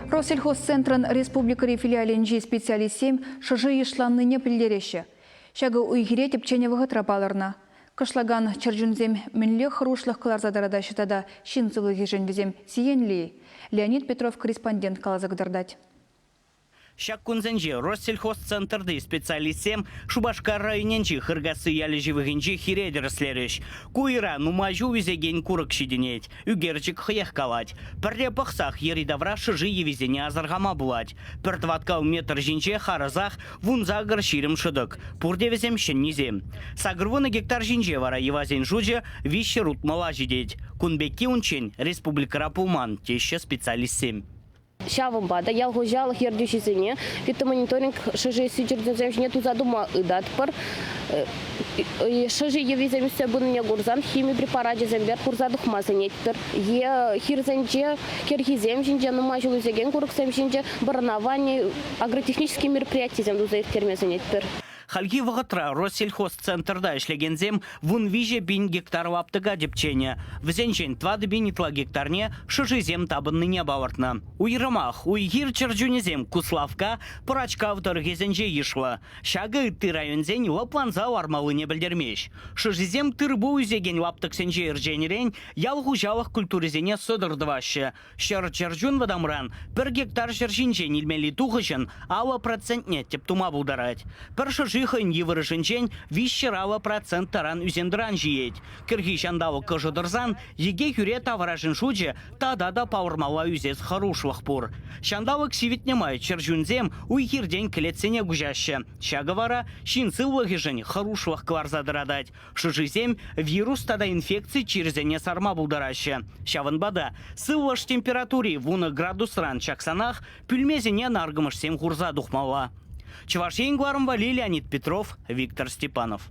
Россельхозцентрӑн республикӑри филиалӗнчи специалистсем шӑши йышланнине пӗлтереҫҫӗ. Ҫакӑ уй-хире тӗпченӗ вӑхӑтра палӑрнӑ. Кӑшлакан чӗрчунсем мӗнле хӑрушлӑх кӑларса тӑратаҫҫӗ тата ҫын сывлӑхӗшӗн вӗсем сиенлӗ-и? Леонид Петров корреспондент каласа кӑтартать. Ҫак кунсенче Россельхозцентрти специалистсем Шупашкар районӗнчи Хыркасси ялӗ ҫывӑхӗнчи хире тӗрӗслерӗҫ. Ку уйра нумай ҫул ӳсекен курӑк ҫитӗнет. Ӳкерчӗк хӑех калать. Пӗрре пӑхсах йӗри-тавра шӑши йӑвисене асӑрхама пулать. Пӗр тӑваткал метр ҫинче харӑсах 18-20 шӑтӑк. Пурте вӗсем ҫӗннисем. 80 гектар ҫинче вара йӑвасен шучӗ виҫҫӗр утмӑла ҫитет. Кун пекки унччен республикӑра пулман, теҫҫӗ специалистсем. Ҫавӑнпа та ял хуҫалӑх ертӳҫисене фитомониторинг шӑши сӳчӗртӗсем ҫине туса тума ыйтатпӑр. Шӑши йӑвисем ӳссе пынине курсан хими препарачӗсемпе хурса тухма сӗнетпӗр. Е хирсенче кӗрхисем ҫинче, нумай ҫул ӳсекен курӑксем ҫинче бороновани, агротехнические мероприятисем туса ирттерме сӗнетпӗр. Хальхи вӑхӑтра Россельхозцентрта ӗҫлекенсем 13 пин гектар лаптӑка тӗпченӗ. Вӗсенчен 4 пин ытла гектарне шӑшисем тапӑннине палӑртнӑ. Уйрӑмах уй-хир чӗрчунӗсем Куславкка, Пӑрачкав тӑрӑхӗсенче йышлӑ. Ҫакӑ ытти районсен лӑпланса лармаллине пӗлтермест. Шӑшисем тыр-пул ӳсекен лаптӑксенче ӗрченӗрен ял хуҫалӑх культурисене сӑтӑр тӑваҫҫӗ. Ҫӗр чӗрчун вӑтамран пӗр гектар ҫӗр ҫинчен илмелли тухӑҫӑн 50 процентне тӗп тума пултарать. Пӗр шӑши хӑйӗн йывӑрӑшӗнчен 350 процент таран ӳсентӑран ҫиет. Кӗрхи ҫанталӑк ӑшӑ тӑрсан йӗке хӳре таврашӗн шучӗ тата та палӑрмалла ӳсес хӑрушлӑх пур. Ҫанталӑк сивӗтнӗ май чӗрчунсем уй-хиртен кӗлетсене куҫаҫҫӗ. Ҫакӑ вара ҫын сывлӑхӗшӗн хӑрушлӑх кӑларса тӑратать. Шӑшисем вирус тата инфекци чирӗсене сарма пултараҫҫӗ. Ҫавӑнпа та сывлӑш температури 10 градусран чаксанах пӳлмесене наркӑмӑшсем хурса тухмалла. Чӑваш Ен кӑларӑмпа Леонид Петров, Виктор Степанов.